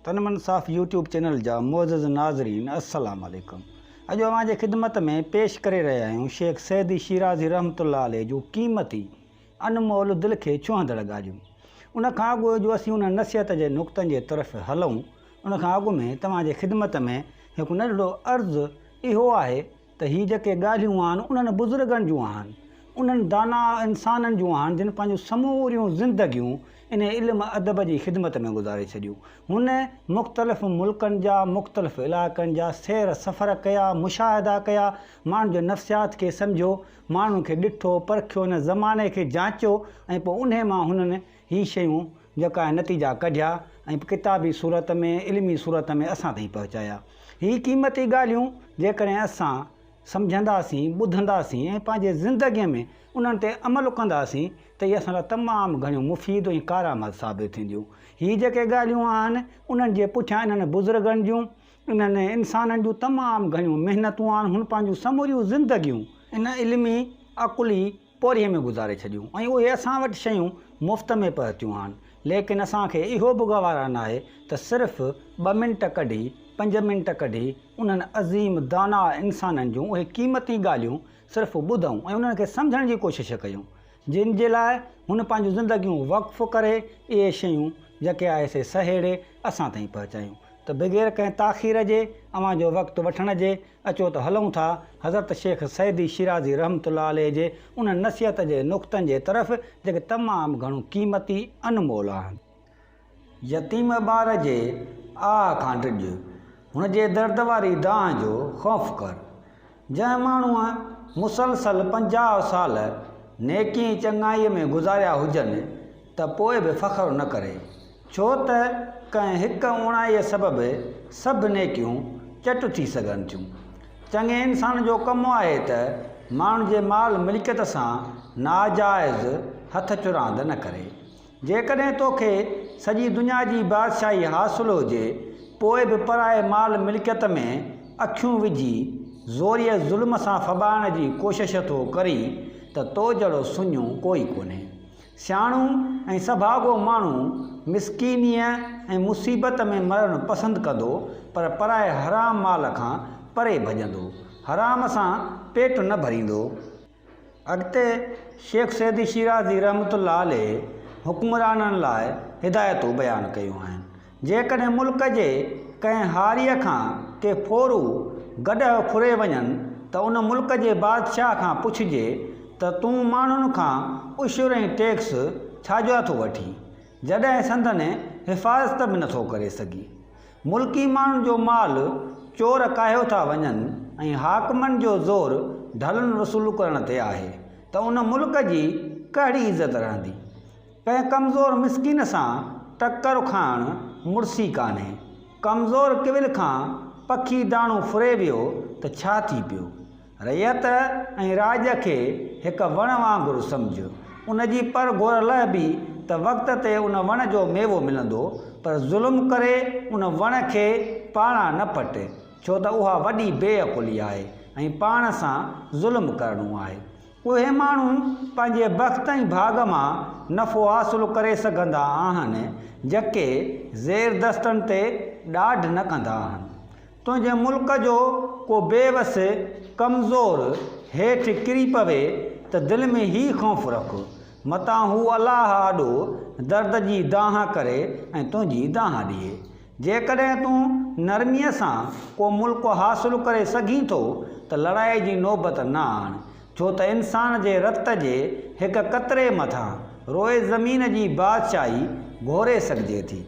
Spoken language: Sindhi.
تن من صاف يوٽيوب چينل جا معزز ناظرين السلام عليڪم اڄ اوهان جي خدمت ۾ پيش ڪري رهيا آهيون شيخ سعدي شيرازي رحمة الله عليه جون قيمتي انمول دل کي ڇهندڙ ڳالهيون ان کان اڳ جو اسين انهن نصيحت جي نقطن جي طرف هلون ان کان اڳ ۾ توهان جي خدمت ۾ هڪ ننڍڙو عرض اهو آهي ته هي جيڪي ڳالهيون آهن انهن بزرگن جون آهن، انهن داناء انسانن جون آهن جن پنهنجون سموريون زندگيون انهي علم ادب جي خدمت ۾ گذاري ڇڏيون. هن مختلف ملڪن جا، مختلف علائقن جا سير سفر ڪيا، مشاهدا ڪيا، ماڻهن جي نفسيات کي سمجهيو، ماڻهن کي ڏٺو، پرکيو، ان زماني کي جانچيو ۽ پوء انهي مان هنن هي شيون جيڪا آهي نتيجا ڪڍيا ۽ ڪتابي صورت ۾ علمي صورت ۾ اسان تائين پهچايا. هي قيمتي ڳالهيون جيڪڏهن اسان سمجهنداسين، ٻڌنداسين ۽ پنهنجي زندگيء ۾ انهن تي عمل ڪنداسين ته اهي اسان لاء تمام گهڻيون مفيد ۽ ڪارآمد ثابت ٿينديون. هي جيڪي ڳالهيون آهن انهن جي پٺيان انهن بزرگن جون، انهن انسانن جون تمام گهڻيون محنتون آهن، هن پنهنجون سموريون زندگيون ان علمي، عقلي، پورهيي ۾ گذاري ڇڏيون ۽ اهي اسان وٽ شيون مفت ۾ پهتيون آهن ليڪن اسان کي اهو به گوارا ناهي ته صرف ٻه منٽ ڪڍي پنج منٽ ڪڍي انهن عظيم داناء انسانن جون اهي قيمتي ڳالهيون صرف ٻڌون ۽ انهن کي سمجهڻ جي ڪوشش ڪيون جن جي لاء هن پنهنجون زندگيون وقف ڪري اهي شيون جيڪي آهي سي سهيڙي اسان تائين پهچايون ته بغير ڪنهن تاخير جي اوهان جو وقت وٺڻ جي اچو ته هلون ٿا حضرت شيخ سعدي شيرازي رحمة الله عليه جي انهن نصيحت جي نڪتن جي طرف جيڪي تمام گهڻو قيمتي انمول آهن. يتيم ٻار جي آه کان ڊڄ، هن جي درد واري دانهن جو خوف ڪر. جنهن ماڻهوء مسلسل 50 سال نيڪي ۽ چڱائيء ۾ گذاريا هجن ته پوء به فخر نه ڪري، ڇو ته ڪنهن هڪ اوڻائيء سبب سڀ نيڪيون چٽ ٿي سگهن ٿيون. چڱي انسان جو ڪم آهي ته ماڻهن جي مال ملڪيت سان ناجائز هٿ چراند نه ڪري. جيڪڏهن توکي سڄي دنيا جي بادشاهي حاصل هجي، پوء به پرائي مال ملڪيت ۾ اکيون وجهي زوريء ظلم سان ڦٻائڻ جي ڪوشش ٿو ڪرين ته تو جهڙو سڃو ڪوئي ڪونهي. سياڻو ۽ سڀاڳو ماڻهو مسڪينيء ۽ مصيبت ۾ مرڻ پسند ڪندو، پر پرائي حرام مال کان پري ڀڄندو. حرام سان پيٽ نه ڀريندو. اڳتي شيخ سعدي شيرازي رحمة الله عليه حڪمرانن لاء هدايتون بيان ڪيون آهن. جيڪڏهن ملڪ جي ڪنهن هاريء کان ڪي ڦورو گڏهه ڦري وڃن ته ان ملڪ جي بادشاهه کان پڇجي ته تون ماڻهن کان عشر ۽ ٽيڪس ڇا جو ٿو وٺين، جڏهن سندن حفاظت به نٿو ڪري سگهين. ملڪي ماڻهن جو مال چور ڪاهيو ٿا وڃن ۽ حاڪمن جو زور ڍلن وصول ڪرڻ تي آهي ته ان ملڪ جي ڪهڙي عزت رهندي؟ ڪنهن ڪمزور مسڪين سان ٽڪر کائڻ مڙسي ڪانهي. ڪمزور ڪول کان پکي داڻو ڦري ويو ته ڇا ٿي پيو. رعيت ۽ راڄ کي هڪ وڻ وانگر سمجهه. ان جي پر گهور لهبي ته وقت تي ان وڻ جو ميوو ملندو، پر ظلم ڪري ان وڻ کي پاڙان نه پٽ، ڇو ته اها وڏي بي عقلي آهي ۽ پاڻ سان ظلم ڪرڻو آهي. اهي ماڻهو پنهنجي بخت ۽ ڀاڳ مان نفعو حاصل ڪري سگهندا آهن، جيڪي زيردستن تي ڏاڍ نه ڪندا آهن. تنهنجي ملڪ جو ڪو بي وس، ڪمزور، هيٺ ڪري پوي ته دل ۾ هي خوف رک، متان هو الله آڏو درد جي دانهن ڪري ۽ تنهنجي دانهن ڏئي. جيڪڏهن تون نرميء سان ڪو ملڪ حاصل ڪري سگهين ٿو ته لڙائي جي نوبت نه آڻ، ڇو ته انسان جي رت جي هڪ قطري مٿان روئي زمين جي بادشاهي گهوري سگهجي ٿي.